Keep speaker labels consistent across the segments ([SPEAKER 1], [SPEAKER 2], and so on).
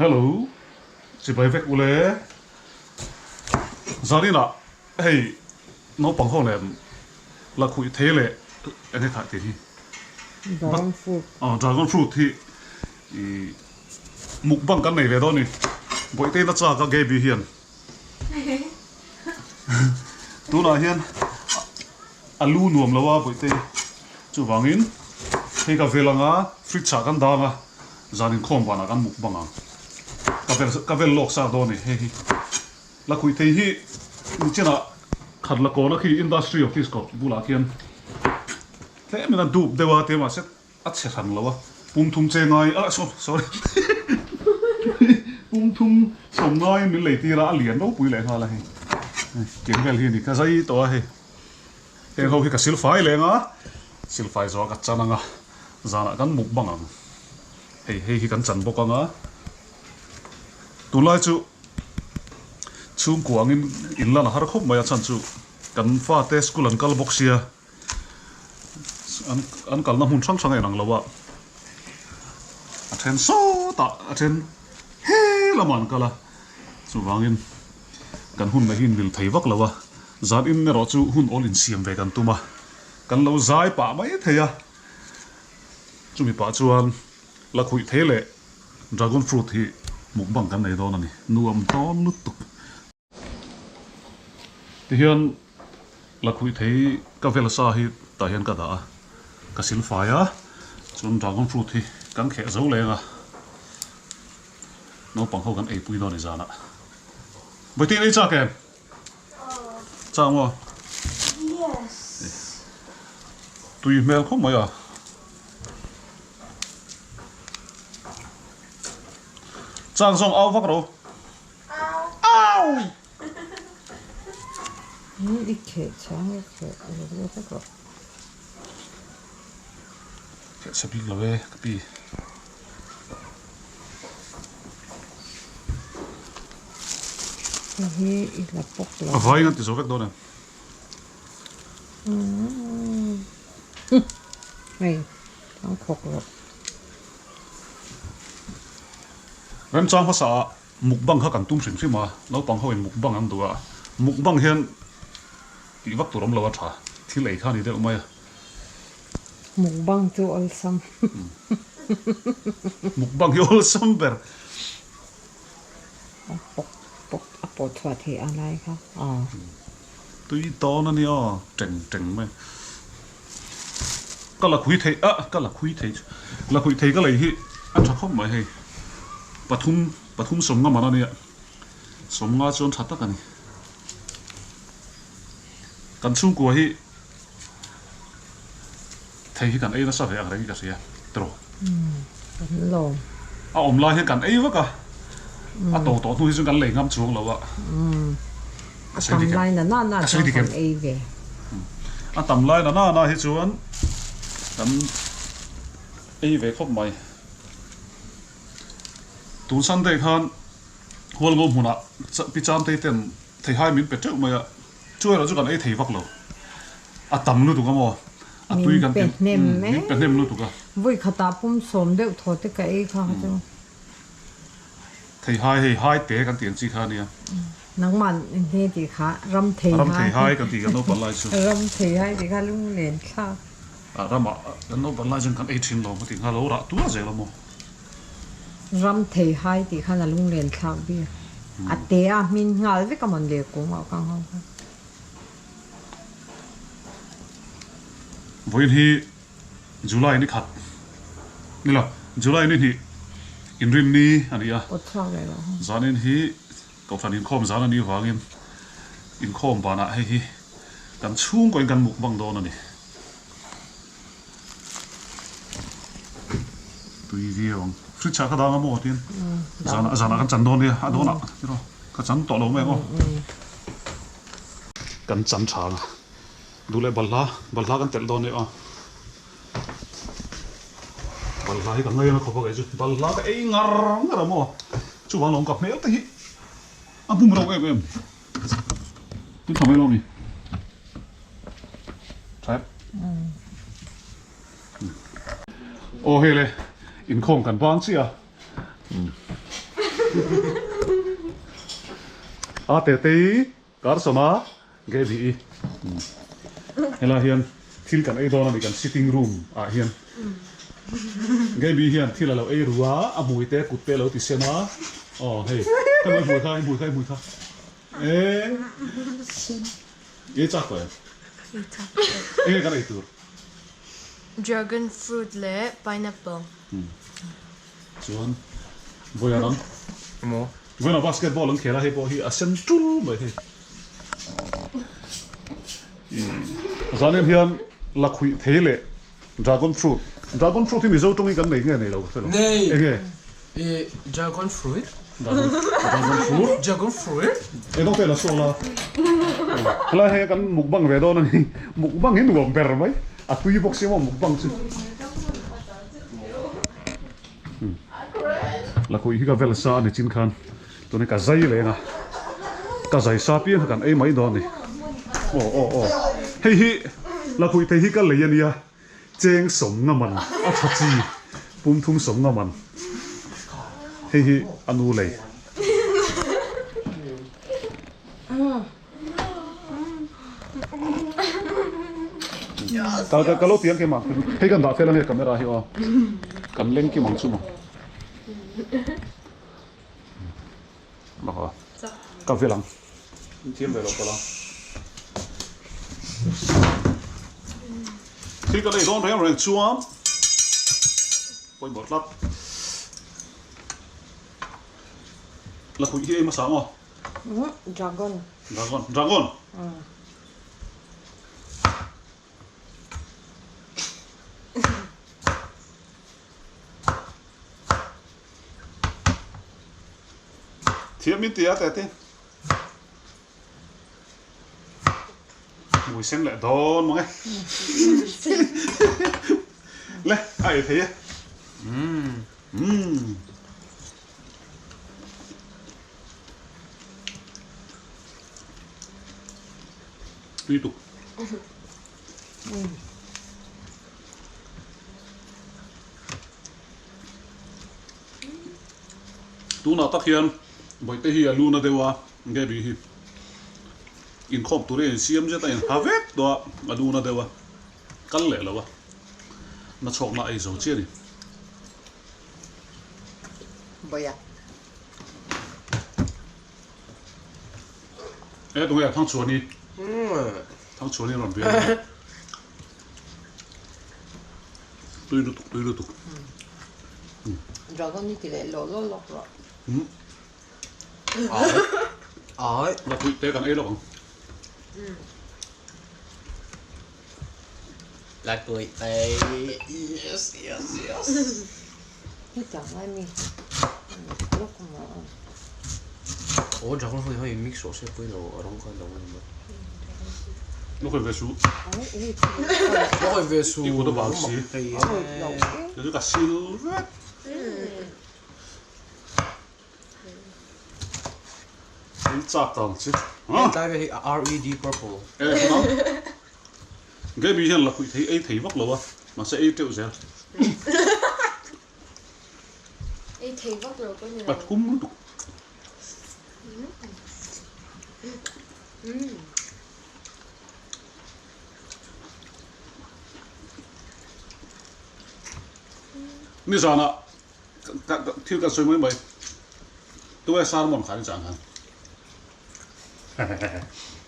[SPEAKER 1] Hello chibai vek ule Zarina hei naupang ho nen lakhuih thei leh enge kha tih hi
[SPEAKER 2] Dragon fruit
[SPEAKER 1] aw dragon fruit hi ih mukbang kan nei ve dawn a ni Bawihte na chak a Gaby hian tunah hian a lu nuam lo a Bawihte chuvangin hei ka vel anga fridge ah kan dang a zan inkhawm vanah kan mukbang ang ka vel ka vel lawk sak dawn a ni hei hi Lakhuih thei hi nichinah khat la kawna khi industry office kawt bulah khian tlem in a dup deuh a tia mahse a chhe hran lo a pum thum che ngai ah sorry pum thum sawm ngai in min lei tir a a lian ropui leh nghal a hei tiang vel hi a ni ka zai tawh a hei heng ho hi ka silfai leng a silfai zawh a ka chan ang a zanah kan mukbang ang hei hei hi kan chan bawk ang a tunlai chu. Chhungkua angin in lan a har khawp mai a chhan chu kan fate school an kal bawk sia an an kalna hmun hrang hrang a inang lo a a then sawtah a then he lamah an kal a chuvangin kan hun mai hi in mil thei vak lo a zan in erawh chu hun awl insiam ve kan tum a kan lo zai pah mai thei a chumi pah chuan lakhuih thei leh. Dragon fruit hi mukbang kan nei dawn a ni, nuam dawn lutuk. Tihian lakhuih thei ka vel sa hi tah hian ka dah a, ka sil fai a, chuan dragon fruit hi kan kheh zo leng a, naupang ho kan eipui dawn a ni zanah. Vawitin ei chak em? Chak maw? Tui hmel khawp mai a. Chang zawng au vak ro. Au!
[SPEAKER 2] I kheh chang i kheh ro ro vek rawh.
[SPEAKER 1] Kheh chhe bik lo e ka pi.
[SPEAKER 2] Hei hi i la pawk lo.
[SPEAKER 1] A vai in an ti zo vek dawn em?
[SPEAKER 2] Hei ang khawk rawh.
[SPEAKER 1] Remchang hmasa ah mukbang kha kan tum hrim hrim a, naupang ho in mukbang an duh a, mukbang hian tih vak tur awm lo a tha, thil ei kha a ni deuh mai a.
[SPEAKER 2] Mukbang chu awlsam.
[SPEAKER 1] Mukbang hi awlsam ber.
[SPEAKER 2] A pawk pawk a pawh chhuah theih a lai kha a.
[SPEAKER 1] Tui tawn a nia teng teng mai. Ka la khui theih a ka la khui thei chu la khui thei ka lei hi a tha khawp mai hei pathum pathum sawmnga man a nia sawmnga chuan tha tak a ni. Kan chhungkua hi thei hi kan ei nasa ve ang reng hi ka hria tiraw.
[SPEAKER 2] Kan lawm.
[SPEAKER 1] A awm lai hian kan ei vak a, a to tawh hnu hi chuan kan lei ngam chuang lo a.
[SPEAKER 2] A tam lai na na na chuan kan ei ve.
[SPEAKER 1] A tam lai na na na hi chuan kan ei ve khawp mai. Tun Sunday khan Hualngo hmunah Pi Chamtei ten theihai min pe teuh mai a. Chu erawh chu kan ei thei vak lo. A tam lutuk a maw? A tui kan ti. Min pe hnem lutuk a.
[SPEAKER 2] Vawi khatah pum sawm deuh thaw te ka ei kha chu.
[SPEAKER 1] Thei hai hei hai te kan ti ang chi kha ania.
[SPEAKER 2] Nangmah hne tih kha ram thei hai.
[SPEAKER 1] Ram thei hai kan ti kan naupang lai chu.
[SPEAKER 2] Ram thei hai tih kha lunglen thlak.
[SPEAKER 1] A ramah kan naupang lai chuan kan ei thin lo maw tih kha lo rah tuar zel a maw?
[SPEAKER 2] Ram thei hai tih khan a lunglen thlak bik. A te a hmin nghal vek a mawn le kung ah kang ho khan.
[SPEAKER 1] Vawiin hi July ni khat ni lo July ni hnih inrinni a ni a.
[SPEAKER 2] Pawt chhuak leh lo.
[SPEAKER 1] Zanin hi Kohhran inkhawm zan a nih vangin inkhawm banah hei hi kan chhungkaw in kan mukbang dawn a ni. Tui viau ang. Fridge ah ka dang a maw tin zanah zanah kan chan dawn nia a dawnah tiraw ka chan tawh lo mai ang aw. Kan chan tha ang a duh leh balhla balhla kan telh dawn nia aw. Balhla hi ka ngaina khawp a kei chu balhla ka ei ngar ngar a maw chuvang lawm ka hmel te hi a bum reuh em em. Tin tha mai lo mi. Tha em? Aw hei le inkhawm kan bang chiah a. A Tetei Carson-a Gaby-i helai hian thil kan ei dawn a ni kan sitting room ah hian Gaby hian thil a lo ei ru a, a hmui te kut te a lo ti sen a, aw hei hemi hmui kha hmui kha hmui kha e ei chak tawh em? Enge kan ei tur?
[SPEAKER 3] Dragon fruit leh pineapple.
[SPEAKER 1] Chuan vawiin ang vawiin ah basketball an khel a hei pawh hi a sen tul mai hei. Zanin hian lakhuih thei leh dragon fruit dragon fruit hi Mizo tawngin kan nei nge nei lo ka hre lo.
[SPEAKER 4] Nei!
[SPEAKER 1] Enge?
[SPEAKER 4] I dragon fruit?
[SPEAKER 1] Dragon fruit?
[SPEAKER 4] Dragon fruit?
[SPEAKER 1] Eng dawng te la sawn a. Helai hei kan mukbang ve dawn a ni. Mukbang hi nuam ber mai. A tui bawk sia maw mukbang chu. Lakhuih hi ka vel sa a ni chin khan tuna ka zai leng a ka zai sa piang kha kan ei mai dawn a ni aw aw aw hei hi lakhuih thei hi ka lei a nia cheng sawm nga man a tha chi pum thum sawm nga man hei hi a nu lei. Ka ka lo tiang kim ang hei kan dah fel ange camera hi aw kan leng kim ang chu maw bak ka vel ang thiam ve lo pawh la thil ka nei dawn reng reng chuan pawimawh tlat lakhuih hi ei hmasa ang aw.
[SPEAKER 2] Dragon.
[SPEAKER 1] Dragon. Dragon. Thiam min ti a te te. Mui sen leh dawn mang e. Le, a ei thei e. Umm. Tui tuk. Tunah tak hian Bawihte hi a lu na deuh a, Gaby hi inkhawm tur hi a insiam zet a, inha vek tawh a, a lu na deuh a, kal leh lo a, na chhawkna a ei zo chiah a ni.
[SPEAKER 2] Bawia.
[SPEAKER 1] E tunge Thangchhuani. Thangchhuani rawn bial a. Tui lutuk tui lutuk.
[SPEAKER 2] Dragon hi ti leh lawh lawh lawk rawh.
[SPEAKER 4] Ai.
[SPEAKER 1] Lakhuih te kan ei lawk ang.
[SPEAKER 4] Lakhuih te. Yes yes yes.
[SPEAKER 2] Hetiang lai mi lawk maw.
[SPEAKER 4] Aw dragon fruit hi mix rawh se pawilo a rawng kha a lo ni mai.
[SPEAKER 1] Lakhuih ve suh.
[SPEAKER 4] Lakhuih ve suh.
[SPEAKER 1] I kut a bal si. Kei chu ka sil vek. In chak ta ang chi.
[SPEAKER 4] Tlai vel hi RED purple.
[SPEAKER 1] E hunang. Gaby hian lakhuih thei ei thei vak lo a, mahse ei teuh zel.
[SPEAKER 3] Ei thei vak lo pawh ni lo.
[SPEAKER 1] A thum lutuk. Nizanah Thil kan sawi mai mai. Tunge sermon kha ni chang khan.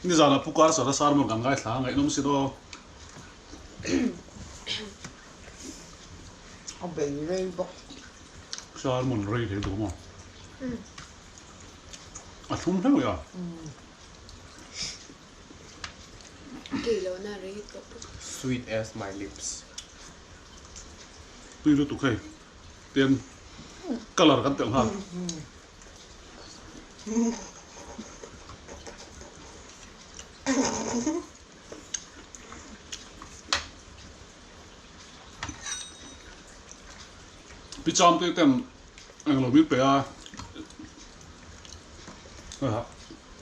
[SPEAKER 1] Nizanah Pu Carson-a sermon kan ngaithla a ngaihnawm sin aw.
[SPEAKER 2] A bei rei bawk.
[SPEAKER 1] Sermon rei thei duh maw? A thlum hle mai a.
[SPEAKER 3] Kei lohna rei tawh bawk.
[SPEAKER 4] Sweet as my lips.
[SPEAKER 1] Tui lutuk hei ten colour kan telh nghal. Pi cham te ten englo min pe a.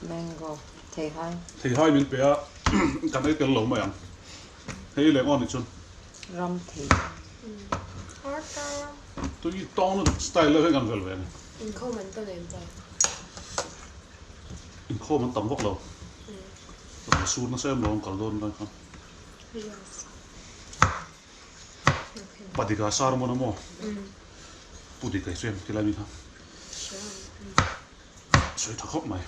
[SPEAKER 2] Mango theihai.
[SPEAKER 1] Theihai min pe a kan ei tel lo mai ang. Hei leh ngaw nih chuan.
[SPEAKER 2] Ram thei.
[SPEAKER 1] Tui tawng lutuk style deuh hi kan vel ve a ni.
[SPEAKER 3] Inkhawm an tam em pa?
[SPEAKER 1] Inkhawm an tam vak lo. Rawn sur nasa em lo an kal dawn lai khan. Padika sermon a maw? Pu Dika hi chu em ti lai mi kha. Sawi tha khawp mai.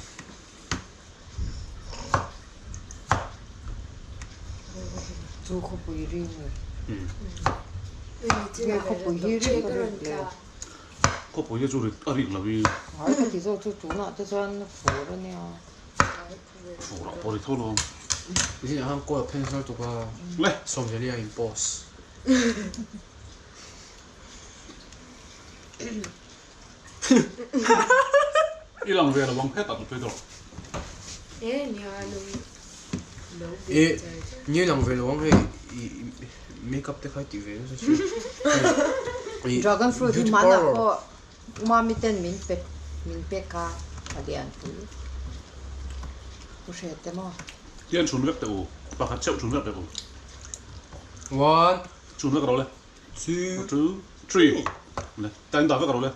[SPEAKER 2] Chu khawpui ri nge? Nge khawpui hi ri ka rik le?
[SPEAKER 1] Khawpui hi chu rik a rik lo i.
[SPEAKER 2] Ai ka ti zawk chu tunah te chuan fur a nia.
[SPEAKER 1] Fur ah pawh ri tho lo.
[SPEAKER 4] Zingah khan call a phen sar tuk a.
[SPEAKER 1] Le.
[SPEAKER 4] Sawmzeli a in post.
[SPEAKER 1] I lang ve lo ang phet ah ka dawr.
[SPEAKER 4] E ni lang ve lo ang hei i makeup te kha i ti ve nasa si.
[SPEAKER 2] Dragon fruit hi hmanah pawh mami ten min pe min pek a a lian pui. Pu hre te maw?
[SPEAKER 1] Tian chhun vek teh u pakhat cheuh chhun vek teh u.
[SPEAKER 4] One.
[SPEAKER 1] Chhun vek ro le.
[SPEAKER 4] Two.
[SPEAKER 1] Two, three. Le, ta in dah vek ro le.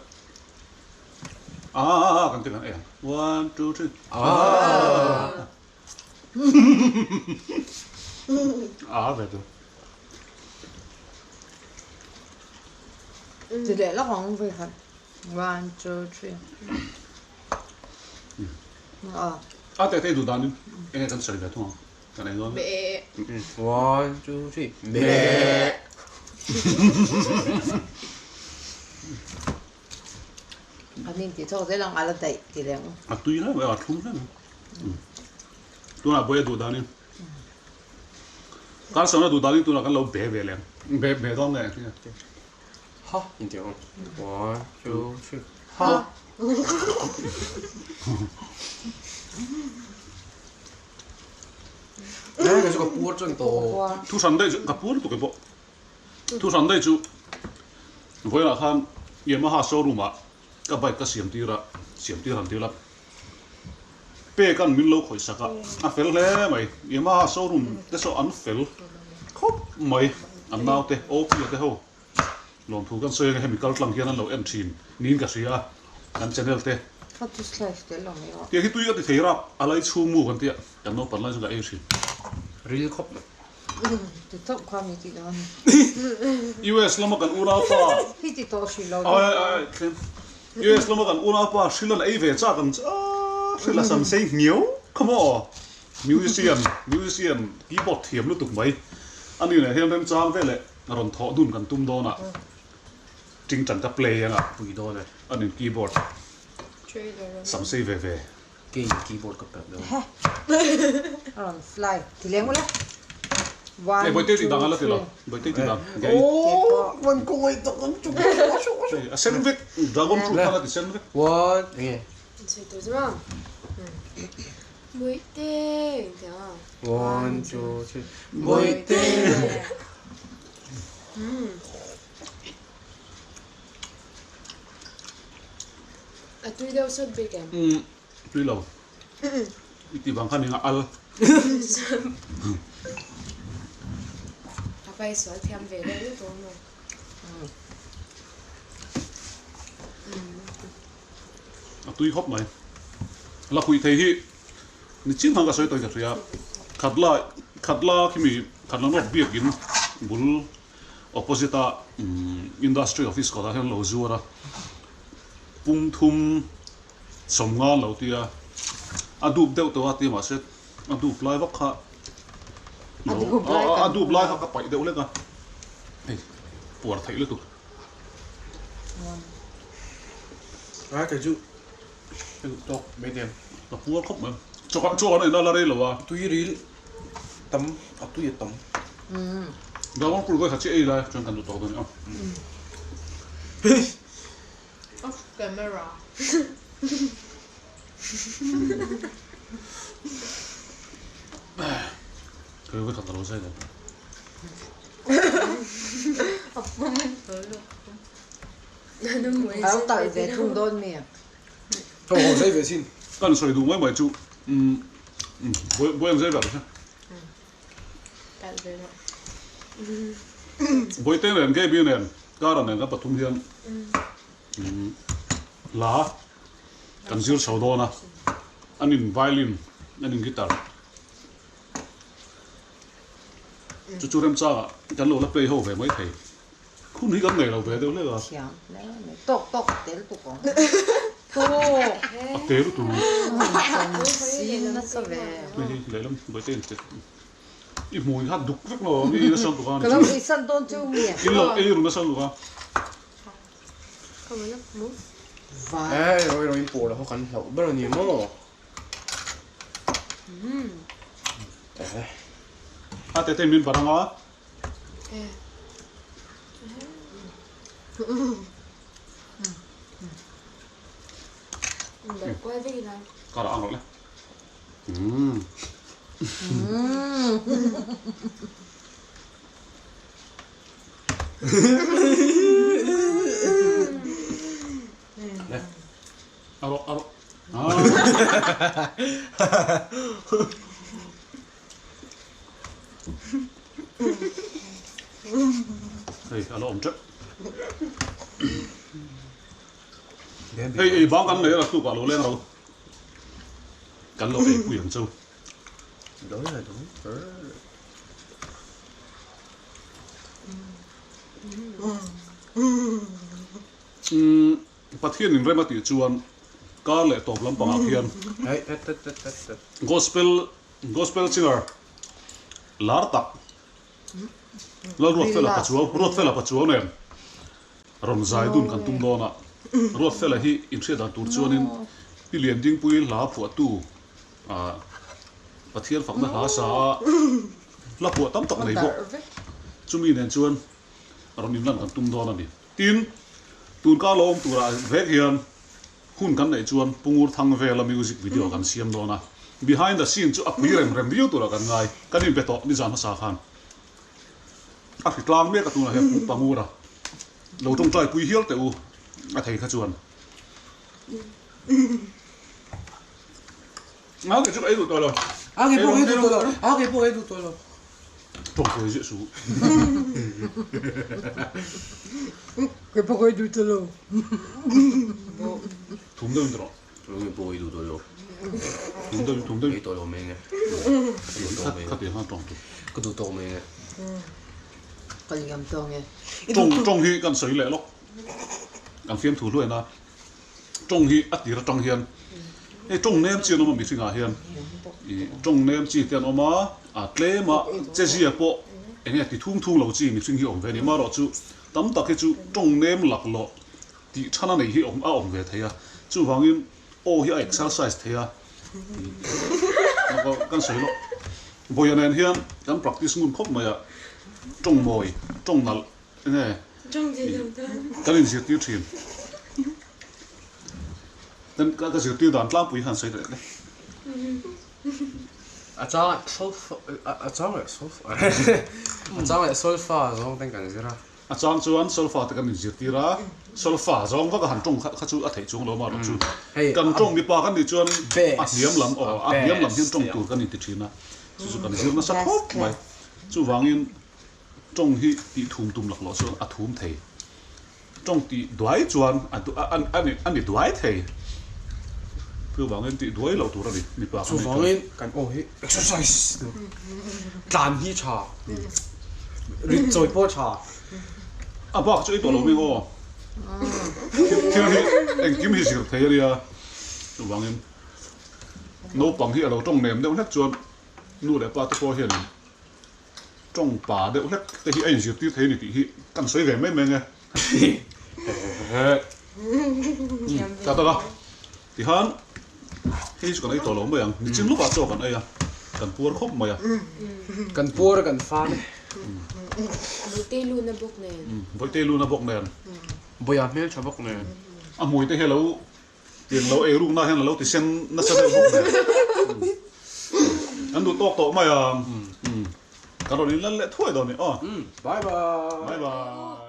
[SPEAKER 1] Ah, kan ti kan ei ang. One, two, three. Ah. Ah, ve tu.
[SPEAKER 2] Ti leh lawk ang ve khat. One, two, three. Ah.
[SPEAKER 1] A te te duh danin enge kan sawi ve thung ang. Kan ei dawn vek.
[SPEAKER 4] One, two, three. Be.
[SPEAKER 2] An in ti chawk zel ang a la daih ti leh ang.
[SPEAKER 1] A tui hle mai a, a thlum hle mai. Tunah buai a duh danin Carson a duh danin tunah kan lo be ve leh ang. Be be dawn nge engtin nge?
[SPEAKER 4] Ha in ti ang. One, two, three. Ha. Nai ka chu ka puar chuan tawh.
[SPEAKER 1] Thu hran daih chu ka puar lutuk e pawh. Thu hran daih chu vawiinah khan Yamaha showroom ah ka bike ka siam tir a, siam tir han tir la pek an min lo khawih sak a, a fel hle mai. Yamaha showroom te saw an fel khawp mai, an naute OP a te ho lawmthu kan sawi anga hemi kal tlang hian an lo en thin niin ka hria a, kan channel te.
[SPEAKER 2] Kha chu slice tel lo mai aw.
[SPEAKER 1] Tiang hi tui a ti thei rap, a lai chhung mu kan tia, kan naupan lai chu ka ei thin.
[SPEAKER 4] Ril khawp mai.
[SPEAKER 2] Ti chauh kha mi tih dawn.
[SPEAKER 1] US lama kan unaupa.
[SPEAKER 2] Hi ti tawh hrih lo.
[SPEAKER 1] Ai ai ai thleng. US lama kan unaupa Hrilan ei ve chak ang chu aaa Hrila sam sei hniau kha maw musician musician keyboard thiam lutuk mai ani nen hian remchang veleh rawn thawh dun kan tum dawn a ting tan ka play anga
[SPEAKER 4] pui dawn e
[SPEAKER 1] anin keyboard sam sei ve ve.
[SPEAKER 4] Kei keyboard ka pek dawn.
[SPEAKER 2] A rawn fly ti leng ula. One,
[SPEAKER 1] Hey, boite ti dang ala ti lo. Boite ti dang. Gei.
[SPEAKER 4] Oh, man ko ngai tak ang chu.
[SPEAKER 1] A sen vek. Dragon fruit kha la ti sen vek.
[SPEAKER 4] One, enge.
[SPEAKER 3] Sei tu zuma. Boite ti ang.
[SPEAKER 4] One, two, three. Boite.
[SPEAKER 3] A tui deuh sawt bik em?
[SPEAKER 1] Umm tui lo. I tih vang khan eng a al.
[SPEAKER 3] A pai sual thiam ve deuh lutuk a maw?
[SPEAKER 1] A tui khawp mai. La khuih thei hi ni chin hang ka sawi tawi ka hria. Khatla khatla khimi khatla nawk biakin bul Opposite a industry office kawtah hian lo zuar a, pum thum sawmnga an lo ti a, a dup deuh tawh a ti mahse a dup lai vak kha a dup lai kha ka paih deuh lek a, hei puar theih lutuk.
[SPEAKER 4] Ai kei chu ka duh tawk mai te.
[SPEAKER 1] Ka puar khawp mai. Chaw chaw an ei la rei lo a.
[SPEAKER 4] Tui ril Tam, a tui a tam.
[SPEAKER 1] Dragon fruit kha chi ei lai chuan kan duh tawk dawn a.
[SPEAKER 3] Off camera.
[SPEAKER 1] Kei vai khat ka lo zai lo.
[SPEAKER 2] A lo talh ve thung dawn mi.
[SPEAKER 4] Ka ho zai ve sin.
[SPEAKER 1] Kan sawi duh mai mai chu Buai ang zai ve ang che. Buaite nen Gaby nen Kara nen kan pathum hian. Hla kan zir chho dawn a, an in violin, an in guitar. Chu chu remchangah kan lo la play ho ve mai thei. Khun hi kan nei lo ve deuh hlek a.
[SPEAKER 2] Thiam hle mai. Tawk tawk a tel tuk awm. Tawk.
[SPEAKER 1] A tel tuk.
[SPEAKER 2] Sin nasa ve.
[SPEAKER 1] Hei hi lehlam bawihte in tet. I hmui kha duk vek lo mi ei nasa lutuk a.
[SPEAKER 2] Ka lo ei san dawn chu mi.
[SPEAKER 1] In lo ei ru nasa lutuk a.
[SPEAKER 4] Hei ro ro in pawh lo kha kan hlauh ber a ni maw.
[SPEAKER 1] A tete min barh anga. Ka rah ang rawh le. Umm. Le. A rawh a rawh. Hei a la awm teuh. Hei ei bang kan nei a tuk ah lo leng ro. Kan lo ei pui ang chu. Umm Pathian in rem a tih chuan kar leh tawp lampangah khian Gospel Gospel singer lar tak Lalruatfela Pachuau Ruatfela Pachuau nen rawn zai dun kan tum dawn a, Ruatfela hi inhriat dan tur chuanin Pi Liandingpui hla phuahtu ah Pathian fakna hla sa a hla phuah tam tak nei bawk. Chumi nen chuan rawn inlan kan tum dawn a ni. Tin, tun ka lo awm turah vek hian hun kan neih chuan Pungur Thang vela music video kan siam dawn a, behind the scene chu a pui rem rem viau turah kan ngai. Kan inpe tawh nizan hmasa khan. A hri tlang mek a tunah hian Pu Pangura lo tawngtai pui hial teh u a thei kha chuan. A ke chu ka ei duh tawh lo.
[SPEAKER 4] A ke pawh ka ei duh tawh lo. A ke pawh ka ei duh tawh lo.
[SPEAKER 1] Tawng pawh ziah suh.
[SPEAKER 2] Ke pawh ka ei duh tawh lo.
[SPEAKER 1] Thum deuh in ti rawh.
[SPEAKER 4] Ke pawh ka ei duh tawh lo.
[SPEAKER 1] Thum deuh in thum deuh in.
[SPEAKER 4] Ei tawh lo mai nge.
[SPEAKER 1] Kha tiang khan tawng tur.
[SPEAKER 4] Ka duh tawk mai nge.
[SPEAKER 2] Ka liam tawh nge.
[SPEAKER 1] Tawng tawng hi kan sawi leh lawk. Kan fiamthu hluain a. Tawng hi a tir atang hian hei tawng nem chi an awm a mihringah hian ih tawng nem chi te an awm a, a tlem a che zia pawh eng nge ti thung thung lo chi mihring hi a awm ve a ni. Amaherawhchu tam tak hi chu tawng nem laklawh tih than a nei hi a awm ve thei a, chuvangin aw hi a exercise thei a, kan sawi lawk. Vawiin nen hian kan practice ngun khawp mai a, tawng mawi, tawng nalh eng nge Kan inzirtir thin. Kan ka zirtir dan tlangpui han sawi leh le.
[SPEAKER 4] A chang leh solfa a chang leh solfa a chang leh solfa zawng ten kan zir a.
[SPEAKER 1] A chang chuan solfa te kan inzirtir a, solfa zawng vak a han tawng kha chu a theih chuang lo amaherawh chu kan tawng mipa kan nih chuan a hniam lam aw a hniam lam hian tawng tur kan inti thin a, chu chu kan zir nasa khawp mai. Chuvangin Tawng hi tih thum tum lak loh chuan a thum thei. Tawng tih duai chuan a a ni duai thei. Chuvangin tih duai loh tur a ni mipa kan nih chuan.
[SPEAKER 4] Chuvangin kan aw hi exercise tlan hi tha, rit chawi pawh tha.
[SPEAKER 1] A bak chu ei tawh lo mai aw. Thil hi engkim hi zir thei a nia. Chuvangin naupang hi a lo tawng nem deuh hlek chuan nu leh pa te pawh hian Tawng pa deuh hlek te hi a inzirtir thei a ni tih hi kan sawi ve mai mai ang e. Ta tak a, tihan hei chu kan ei tawh lo mai ang, nichin lawkah chaw kan ei a, kan puar khawp mai a.
[SPEAKER 4] Kan puar a kan fan e.
[SPEAKER 3] Bawihte luna bawk nen.
[SPEAKER 1] Bawihte luna bawk nen.
[SPEAKER 4] Bawiha hmel tha bawk nen.
[SPEAKER 1] A hmui te hi a lo Tiang lo ei rukna hian a lo ti sen nasa deuh bawk nen. Kan duh tawk tawh mai a. Kan rawn inlan leh thuai dawn ni aw.
[SPEAKER 4] Bye bye.
[SPEAKER 1] Bye bye.